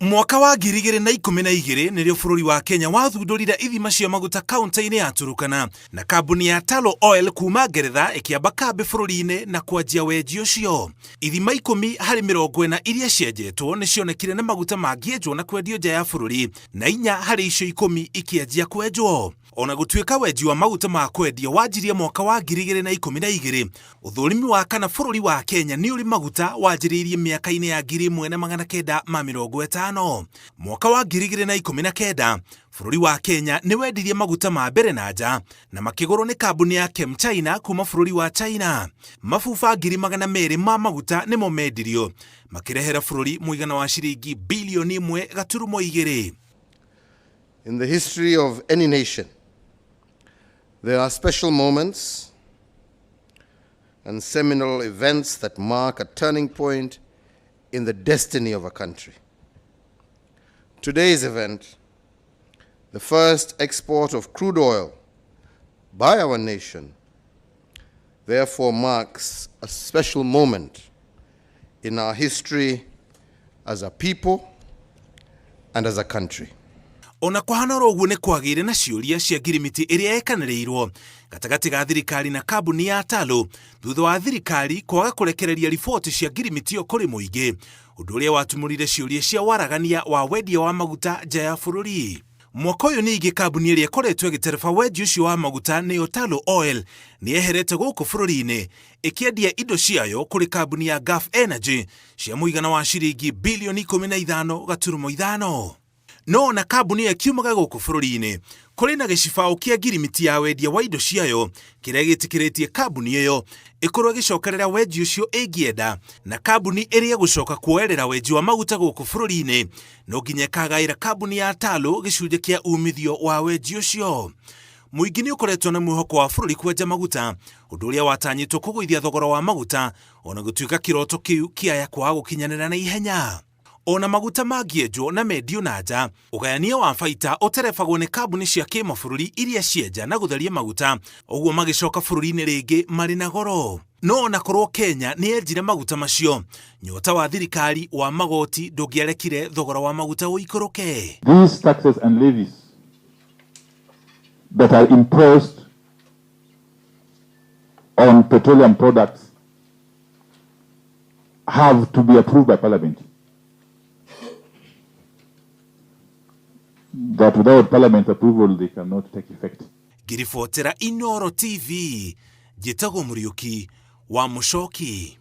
Mwaka wa 2012 nĩrĩo bũrũri wa Kenya wathundũrire ithima cia maguta kaunti-inĩ ya Turukana na kambuni ya Tullow Oil kuma Ngeretha ĩkĩamba kambĩ bũrũri-inĩ na kwanjia wenji ũcio. Ithima 10 harĩ 40 iria cienjetwo nĩ cionekire na maguta mangĩenjwo na kwendio nja ya bũrũri na inya harĩ icio 10 ikĩanjia kwenjwo. O na gũtuĩka wenji wa maguta ma kwendia wanjirie mwaka wa 2012, ũthũrimi wa kana bũrũri wa Kenya nĩ ũrĩ maguta wanjĩrĩirie mĩaka-inĩ ya 1950. Mwaka wa 2019, bũrũri wa Kenya nĩ wendirie maguta ma mbere na nja na makĩgũrwo nĩ kambuni ya ChemChina kuma bũrũri wa China. Mabuba 200,000 ma maguta nĩmo mendirio, makĩrehera bũrũri mũigana wa ciringi bilioni 1.2. In the history of any nation, there are special moments and seminal events that mark a turning point in the destiny of a country. Today's event, the first export of crude oil by our nation, therefore marks a special moment in our history as a people and as a country. Ona kũhana oro ũguo nĩ kwagĩire na ciũria cia ngirimiti ĩrĩa yekanĩrĩirwo gatagatĩ ga thirikari na kambuni ya Tullow thutha wa thirikari kwaga kũrekereria riboti cia ngirimiti ĩyo kũrĩ mũingĩ, ũndũ ũrĩa watumũrire ciũria cia waragania wa wendia wa maguta nja ya bũrũri. Mwaka ũyũ ningĩ kambuni ĩrĩa ĩkoretwo ĩgĩtereba wendia ũcio wa maguta nĩyo Tullow Oil nĩ yeherete gũkũ bũrũri-inĩ ĩkĩendia indo ciayo kũrĩ kambuni ya Gulf Energy cia mũigana wa ciringi bilioni 15.5. No ona kambuni ĩyo ĩkiumaga gũkũ bũrũri-inĩ, kũrĩ na gĩcibaũ kĩa ngirimiti ya wendia wa indo ciayo kĩrĩa gĩtĩkĩrĩtie kambuni ĩyo ĩkorwo ĩgĩcokerera wenji ũcio ĩngĩenda, na kambuni ĩrĩa ĩgũcoka kuoerera wenji wa maguta gũkũ bũrũri-inĩ no nginya ĩkagaĩra kambuni ya Tullow gĩcunjĩ kĩa umithio wa wenji ũcio. Mũingĩ nĩ ũkoretwo na mwĩhoko wa bũrũri kwenja maguta, ũndũ ũrĩa watanyĩtwo kũgũithia thogora wa maguta, ona gũtuĩka kĩroto kĩu kĩaya kwaga gũkinyanĩra na ihenya. Ona maguta mangĩenjwo na mendio na nja, ũgayania wa baita ũterebagwo nĩ kambuni cia kĩmabũrũri iria cienja na gũtheria maguta, ũguo magĩcoka bũrũri-inĩ rĩngĩ marĩ na goro. No ona korwo Kenya nĩ yenjire maguta macio, nyota wa thirikari wa magoti ndũngĩarekire thogora wa maguta ũikũrũke. These taxes and levies that are imposed on petroleum products have to be approved by Parliament. That without Parliament approval they cannot take effect. Ngĩribotera Inooro TV, njĩtagwo Mũriũki wa Mũcoki.